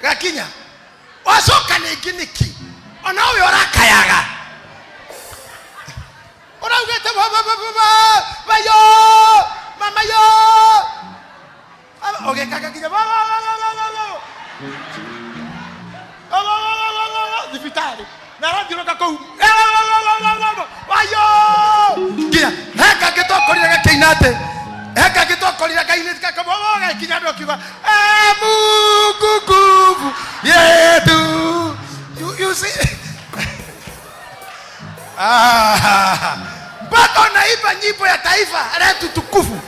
Gakinya wacoka nĩngĩ nĩkĩ ona ũyũ ũrakayaga ũraugĩte vayo mama yo ũgĩkaga nginya thibitarĩ na arathiũrũka kũu wayo nginya he kangĩ twakorire gakĩina atĩ he kangĩ twakorire kainĩte gagĩkinya andũ akiuga "Eh, Mungu nguvu yetu." You see. Ah, mpaka unaimba nyimbo ya taifa letu tukufu,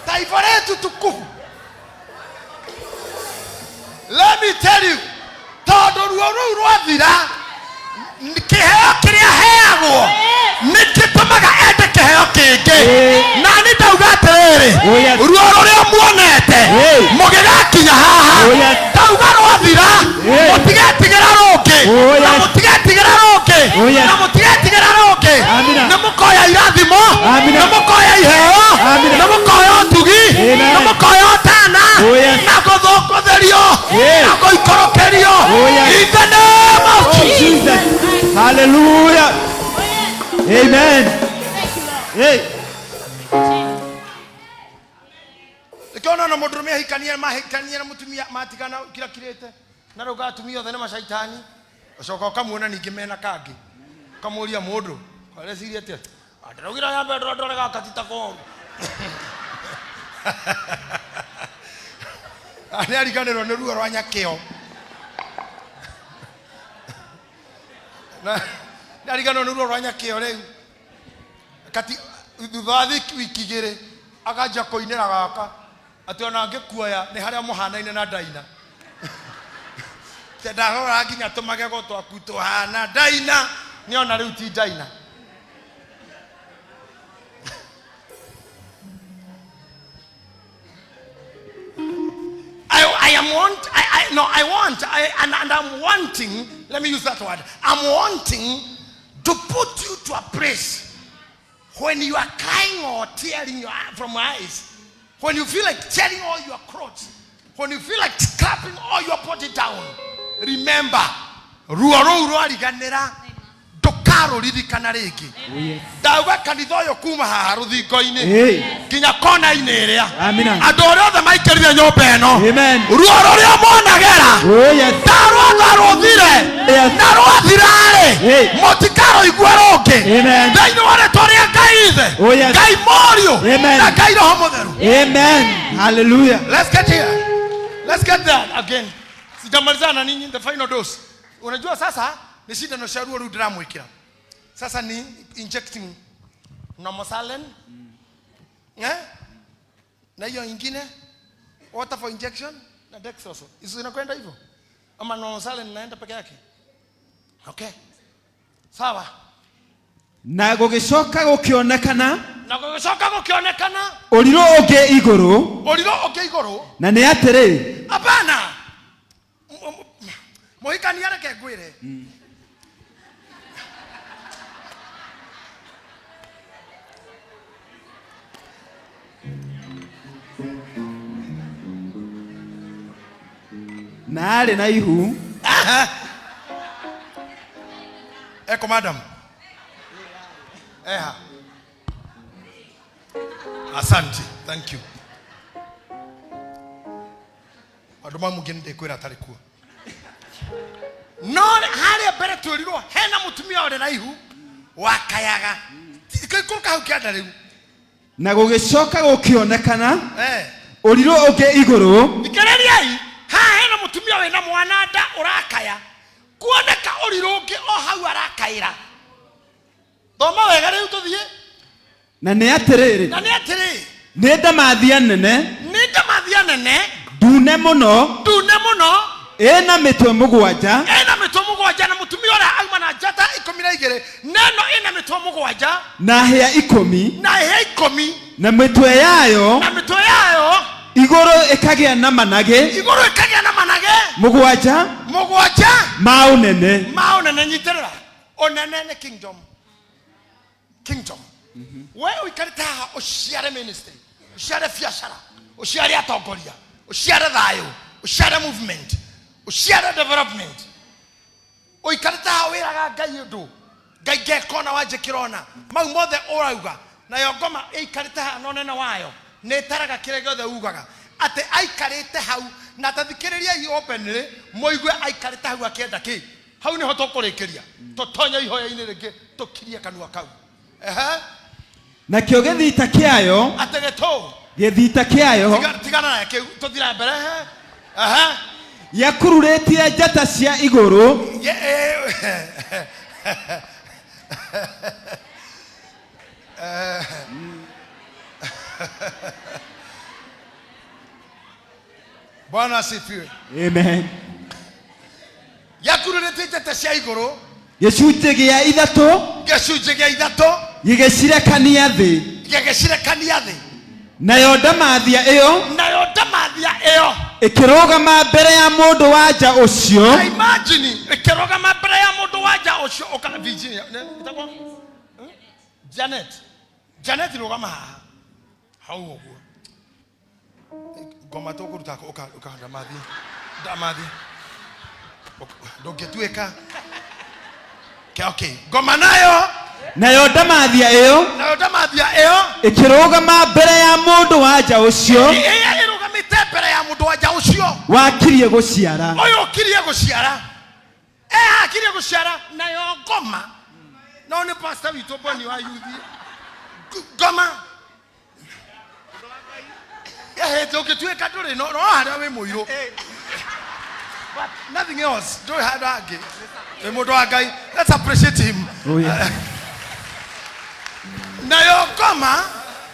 taifa letu tukufu. Let me tell you, tondũ ruo rũu rwathira, kĩheo kĩrĩa heagwo nĩ gĩtũmaga ende kĩheo kĩngĩ. Na nĩ ndauga atĩrĩrĩ, Oh, yes. ruo rũrĩa muonete mũgĩgakinya haha, Oh, yes. ndauga rwathira, mũtigetigĩra rũngĩ, Oh, na yes. mũtigetigĩra rũngĩ, Oh, yes. na mũtigetigĩra rũngĩ. Amina. Nĩ mũkoya irathimo, Amina. nĩ mũkoya iheo, Amina. nĩ mũkoya ũtugi, Amen. nĩ mũkoya ũtana, Oh, yes. na gũthũngũthĩrio, Yes. na gũikũrũkĩrio. Oh, yes. In the name of Oh, Jesus. Jesus. Hallelujah. Amen. Hey. Nĩkĩo ũrona mũndũrũme ahikania mahikania na mũtumia matigana kirakirĩte na rĩu atumia othe nĩ macaitani, ũcoka ũkamuona ningĩ mena kangĩ, ũkamũria mũndũ areciria atĩa, ndĩraugire nyambe ndore gaka ti ta koru. Nĩ ariganĩrwo nĩ ruo rwa nyakĩo. Na nĩ ariganĩrwo nĩ ruo rwa nyakĩo rĩu kati thutha wa wiki igĩrĩ akanjia kũinĩra gaka atĩ ona angĩkuoya nĩ harĩa mũhanaine na Daina. Te ndarora nginya tũmagego twaku tũhana Daina, nĩona rĩu ti Daina. I am want I no I want I, and I'm wanting, let me use that word, I'm wanting to put you to a place when you are crying or tearing your from your eyes, when you feel like tearing all your clothes, when you feel like scrapping all your body down, remember ruo rũu rwariganĩra ndũkarũririkana rĩngĩ. Oh, yes. Ndauga kanitha ũyũ kuma haha rũthingo-inĩ Hey. nginya kona-inĩ ĩrĩa, Amina. andũ arĩa othe maingĩrire nyũmba ĩno, Amen. ruo rũrĩa monagera Oh, yes. ndarwatha rũthire, Yes. na rwathira-rĩ, Hey. mũtikarũigua rũngĩ Amen. thĩinĩ wa rĩtwa rĩa Ngai Ithe, Oh, yes. Ngai Mũriũ, Amen. na Ngai Roho Mũtheru. Amen. Hallelujah. Let's get here. Let's get there again. Sijamalizana na ninyi, the final dose. Unajua sasa ni shida cia ruo rũu ndĩramwĩkĩra. Sasa ni injecting Normosalen. Eh? Na hiyo ingine water for injection na dextrose. Hizo zinakwenda hivyo? Ama Normosalen inaenda peke yake? Okay. Sawa. Na gũgĩcoka gũkĩonekana Na gũgĩcoka gũkĩonekana ũrirũ ũngĩ igũrũ, ũrirũ ũngĩ igũrũ. na nĩ atĩrĩ, Hapana. Mũhikania reke ngwĩre. Na arĩ na ihu. Eko madam. Eha. Asante. Thank you. Andũ ma mũngĩ nĩndĩkwĩra atarĩ kuo. No harĩa mbere twĩrirwo hena mũtumia ũrĩ na ihu wakayaga. Ikũrũka hau kĩanda rĩu. Na gũgĩcoka gũkĩonekana ũrirũ ũngĩ igũrũ. Thikĩrĩriai, haha hena mũtumia wĩna mwana nda ũrakaya. Kuoneka ũrirũ ũngĩ o hau arakaĩra. Thoma wega rĩu tũthiĩ. Na nĩ atĩrĩrĩ, Na nĩ atĩrĩ, nĩ ndamathia nene, nĩ ndamathia nene, ndune mũno, ndune mũno, ĩna mĩtwe mũgwanja, ĩna mĩtwe mũgwanja, na mũtumia ũrĩa auma na njata 12, neno ĩna mĩtwe mũgwanja, na hĩa 10, na hĩa 10, na mĩtwe yayo na mĩtwe yayo igũrũ ĩkagĩa na managĩ, igũrũ ĩkagĩa na managĩ mũgwanja mũgwanja ma ũnene. Ma ũnene. Nyitĩrĩra ũnene nĩ kingdom. Kingdom. We ũikarĩte haha ũciare ministry, ũciare biacara, ũciare atongoria, ũciare thayũ, ũciare movement. Uciare development. Ũikarĩte haha wĩraga Ngai ũndũ. Ngai ngeka ũna wanjĩkĩra ũna. Mau mothe ũrauga. Nayo ngoma ĩikarĩte haha na ũnene wayo nĩ ĩtaraga kĩrĩa gĩothe ugaga. Atĩ aikarĩte hau na tathikĩrĩriai openly mũigue aikarĩte hau akĩenda kĩ. Hau nĩho tũkũrĩkĩria. Tũtonye ihoya-inĩ rĩngĩ tũkirie kanua kau. Ehe. Nakĩo gĩthita kĩayo Atĩ gĩtũ. Gĩthita kĩayo Tigana na kĩu tũthiĩ na mbere. Ehe. Ehe. Gĩakururĩtie njata cia igũrũ. Bwana asifiwe. Amen. Gĩakururĩtie njata cia igũrũ. Gĩcunjĩ gĩa ithatũ Gĩcunjĩ gĩa ithatũ gĩgĩcirekania thĩ. Gĩgĩcirekania thĩ. Nayo ndamathia ĩyo Nayo ndamathia ĩyo ĩkĩrũgama mbere ya mũndũ wa nja ũcio. Na imagine ĩkĩrũgama mbere ya mũndũ wa nja ũcio ũka Virginia ĩtagwo? Janet. Janet, rũgama haha hau ũguo. Ngoma tũkũruta ũka ũka ndamathia, ndamathia ndũngĩtuĩka. Okay, ngoma nayo Nayo ndamathia ĩyo Nayo ndamathia ĩyo ĩkĩrũgama mbere ya mũndũ wa nja ũcio ĩrĩa ĩrũgamĩte mbere ya mũndũ wa nja ũcio wakirie gũciara. Ũyũ ũkirie gũciara, akirie gũciara. Nayo ngoma no nĩ pastor witũ Boni wa yuthi. Ngoma hĩndĩ ũngĩtuĩka ndũrĩ no harĩa wĩ mũirũ, but nothing else, ndũrĩ handũ hangĩ wĩ mũndũ wa Ngai. Let's appreciate him. Oh, yeah. Nayo ngoma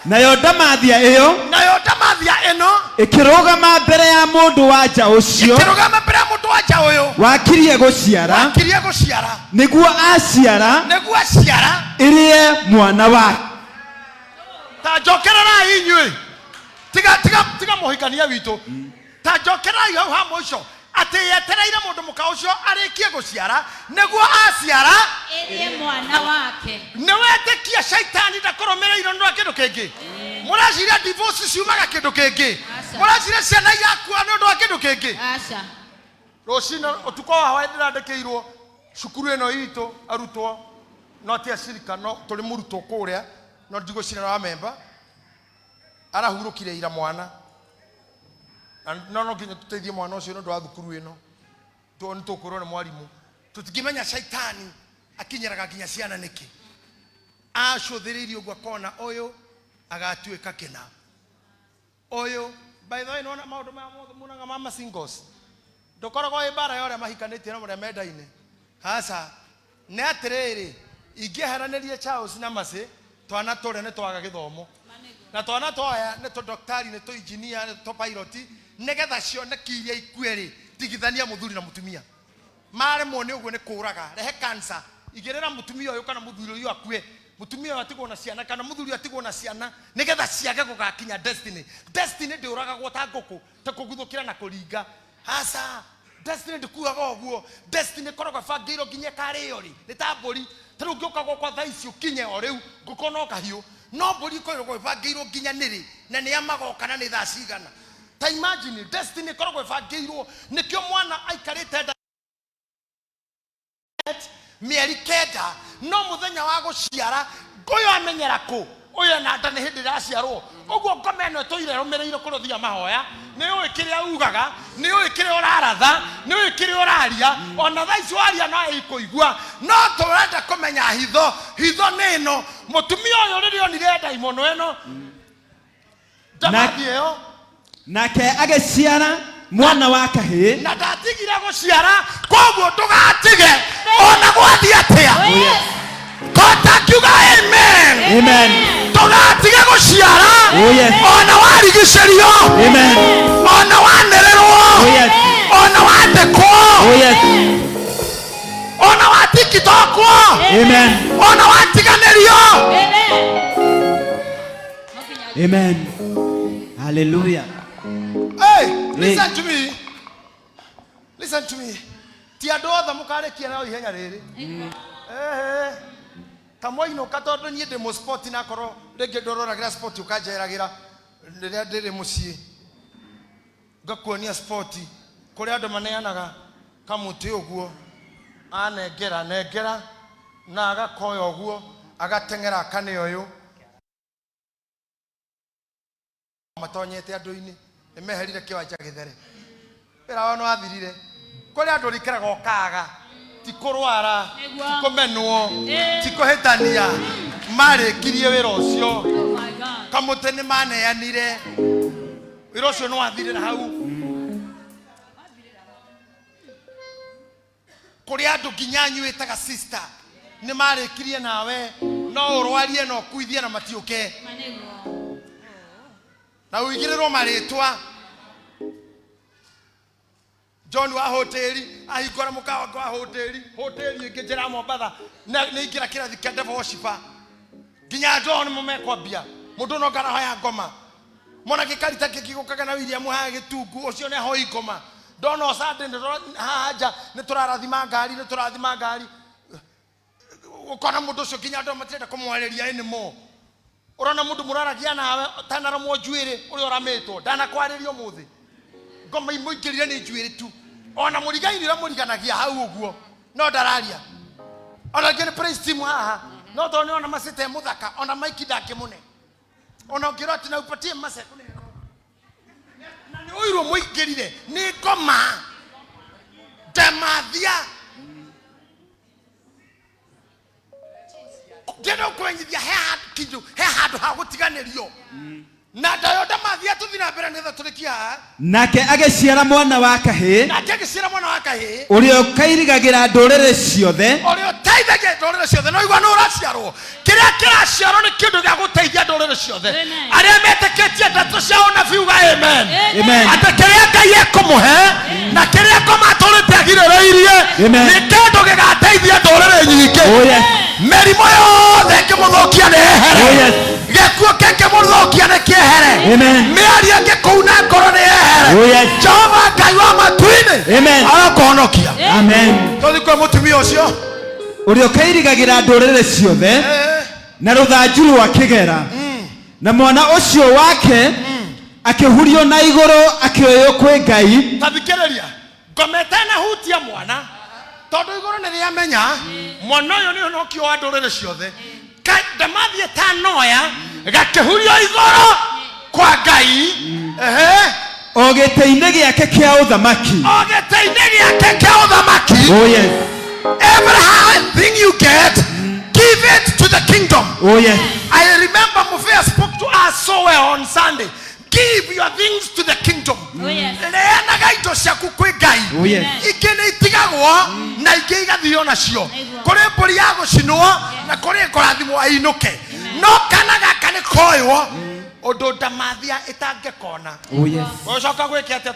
Nayo ndamathia ĩyo Nayo ndamathia ĩno ĩkĩrũgama mbere ya mũndũ wa nja ũcio ĩkĩrũgama mbere ya mũndũ wa nja ũyũ wakirie gũciara wakirie gũciara nĩguo aciara nĩguo aciara ĩrĩe mwana wake. Ta njokererai inyuĩ, tiga tiga tiga mũhikania witũ, ta njokererai hau ha mũico, atĩ yetereire mũndũ mũka ũcio arĩkie gũciara nĩguo aciara ĩrĩe mwana wake. Nĩ wetĩkia caitani ndakũrũmĩrĩire nĩ ũndũ wa kĩndũ kĩngĩ? Mũraciria divorce ciumaga kĩndũ kĩngĩ? Aca. Mũraciria ciana irakua nĩ ũndũ wa kĩndũ kĩngĩ? Aca. Rũcinĩ ũtukũ wa hawaĩ ndĩrandĩkĩirwo cukuru ĩno itũ arutwo, no ti acirika, no tũrĩ mũrutwo kũrĩa, no ndigwĩciria wa memba arahurũkire ira mwana. Na no nginya tũteithie mwana ũcio nĩ ũndũ wa thukuru ĩno. Nĩ tũkwĩrwo nĩ mwarimũ. Tũtingĩmenya caitani akinyĩraga nginya ciana nĩkĩ. Acũthĩrĩirie ũguo akona ũyũ agatuĩka kĩna ũyũ. By the way, nĩwona maũndũ maya mothe muonaga ma singles, ndũkoragwo wĩ mbara ya ũrĩa mahikanĩtie na ũrĩa mendaine. Aca, nĩ atĩrĩrĩ, ingĩeheranĩrie Charles na Mercy, twana tũrĩa nĩ twaga gĩthomo, na twana twaya nĩ tũ daktari, nĩ tũ engineer, nĩ tũ pilot, nĩgetha cioneki iria ikue rĩ, tigithania mũthuri na mũtumia. Maremwo nĩ ũguo nĩ kũraga rehe cancer, igĩrĩra mũtumia ũyũ kana mũthuri ũyũ akue, mũtumia ũyũ atigwo na ciana kana mũthuri ũyũ atigwo na ciana, nĩgetha ciage gũgakinya destiny. Destiny ndĩũragagwo ta ngũkũ, ta kũguthũkĩra na kũringa. Aca, destiny ndĩkuaga ũguo. Destiny ĩkoragwo ĩbangĩirwo nginya ĩkarĩo rĩ, nĩ ta mbũri. Ta rĩu ũngĩũka gwakwa thaa ici ũkinye o rĩu, ngũkũ no kahiũ, no mbũri ĩkoragwo ĩbangĩirwo nginya nĩrĩ na nĩ magoka na nĩ thaa cigana. Ta imagine, destiny ĩkoragwo ĩbangĩirwo. Nĩkĩo mwana aikarĩte nda mĩeri 9, no mũthenya wa gũciara ũyũ amenyera kũ ũyũ ena nda nĩ hĩndĩ ĩrĩa aciarwo ũguo. Ngoma ĩno ĩtũire ĩrũmĩrĩire kũrĩa ũthiaga mahoya, nĩ ũĩ kĩrĩa ugaga, nĩ ũĩ kĩrĩa ũraratha, nĩ ũĩ kĩrĩa ũraria. Ona thaa ici waria no ĩkũigua, no tũrenda kũmenya hitho. Hitho nĩ ĩno: mũtumia ũyũ rĩrĩa onire ndaimono ĩno, ndamathi ĩyo Nake agĩciara mwana wa kahĩĩ. Na ndatigire gũciara. Koguo ndũgatige ona gwathiĩ atĩa. Oh, yes. Kota kiuga amen. Amen. Ndũgatige gũciara Oh, yes. ona warigicĩrio, Amen. ona wanĩrĩrwo, Oh, yes. ona wandĩkwo, Oh, yes. ona watikitokwo, Amen. ona watiganĩrio. Amen. Amen. Hallelujah. Hey, listen to me. Listen to me. Ti andũ othe mũkarĩkia nao ihenya rĩrĩ. Ehe. Ta mwainũka, tondũ niĩ ndĩ mũ sport, na akorwo rĩngĩ ndũroragĩra sport, ũkanjeragĩra rĩrĩa ndĩrĩ mũciĩ ngakuonia sport. Kũrĩ andũ maneanaga kamũtĩ ũguo, anengera nengera na agakoya ũguo, agateng'era akane ũyũ matonyete andũ-inĩ, nĩ meherire kĩwanja gĩthere, wĩra wao nĩ wathirire. Kũrĩ andũ rikaraga ũkaga, ti kũrwara, Nĩguo. ti kũmenwo, Ĩĩ. ti kũhĩtania, marĩkirie wĩra ũcio. Oh my God. Kamũtĩ nĩ maneanire, wĩra ũcio nĩ wathirĩra hau. Kũrĩ andũ nginya anyuĩtaga sister nĩ marĩkirie nawe, no ũrwarie na ũkuithie na matiũke. Manĩguo. Na ũigĩrĩrwo marĩtwa. John wa hoteli ahingũra mũkawa wa hoteli, hoteli ĩngĩ njĩra ya Mombatha, na nĩ ingĩra kĩrathi kĩa devil worshiper, nginya andũ ao nĩmo mekwambia mũndũ no ngarahoya ngoma mona gĩkarita kĩngĩ gũkaga na William haha gĩtungu ũcio nĩ ahoi ngoma ndona Sunday nĩ haha nja nĩ tũrarathima ngari, nĩ tũrathima ngari, ũkona mũndũ ũcio nginya andũ matirenda kũmwarĩria anymore. Ũrona mũndũ mũraragia nawe tanaromwo njuĩrĩ ũrĩa ũramĩtwo ndanakwarĩria ũmũthĩ, ngoma imũingĩrire nĩ njuĩrĩ tu, ona mũrigaini ũrĩa mũriganagia hau ũguo no ndararia, ona ngĩ nĩ praise team haha, no tondũ nĩona macĩte mũthaka, ona maiki ndangĩmũne, ona ũngĩrwo atĩ na upatie mace na nĩ ũirwo mũingĩrire nĩ ngoma ndemathia. Ndĩrenda gũkũmenyithia he handũ kindu, he handũ ha gũtiganĩrio na ndayo ndamathia. Tũthi na mbere nĩgetha tũrĩkie haha. Nake agĩciara mwana wa kahĩĩ, Nake agĩciara mwana wa kahĩĩ, ũrĩa ũkairigagĩra ndũrĩrĩ ciothe. Ũrĩa ũteithagia ndũrĩrĩ ciothe. No igua nĩ ũraciarwo, kĩrĩa kĩraciarwo nĩ kĩndũ gĩa gũteithia ndũrĩrĩ ciothe. Amen. Arĩa metĩkĩtie ndeto cia ũnabii uga amen. Amen. Atĩ kĩrĩa Ngai ekũmũhe na kĩrĩa ngoma atũrĩte agirĩrĩirie Amen. nĩ kĩndũ gĩgateithia ndũrĩrĩ nyingĩ. Oh, yes. Mĩrimũ yothe ĩngĩmũthũkia nĩ ĩhere. Oh, yes. Gĩkuũ kĩngĩmũthũkia nĩ kĩehere. Amen. Mĩario ĩngĩkũuna ngoro nĩ ĩhere. Oh, yes. Jehova Ngai wa matu-inĩ Amen. arakũhonokia. Amen. Tũthiĩ kwĩ mũtumia ũcio. Ũrĩa ũkairigagĩra ndũrĩrĩ ciothe na rũthanju rwa kĩgera, na mwana ũcio wake akĩhurio na igũrũ akĩoywo kwĩ Ngai. Tathikĩrĩria, ngoma ĩtanahutia mwana, tondũ igũrũ nĩ rĩamenya mwana ũyũ nĩ ũhonokio wa ndũrĩrĩ ciothe. Ndamathi ĩtanoya gakĩhurio igũrũ kwa Ngai. Ehe. O gĩtĩ-inĩ gĩake kĩa ũthamaki. O gĩtĩ-inĩ gĩake kĩa ũthamaki. Oh yes. Every high thing you get, give it to the kingdom. Oh yes. I remember Mufia spoke to us so well on Sunday. Give your things to the kingdom. Oh, yes. Neanaga indo ciaku kwĩ Ngai. Oh yes. Ingĩ nĩ itigagwo na ingĩ igathio nacio. Nĩguo. Kũrĩ mbũri ya gũcinwo na kũrĩ kũrathimwo ainũke, no kana gaka nĩ koywo ũndũ ndamathia ĩtangĩkona. Oh yes. Ũcoka gwĩke atĩa?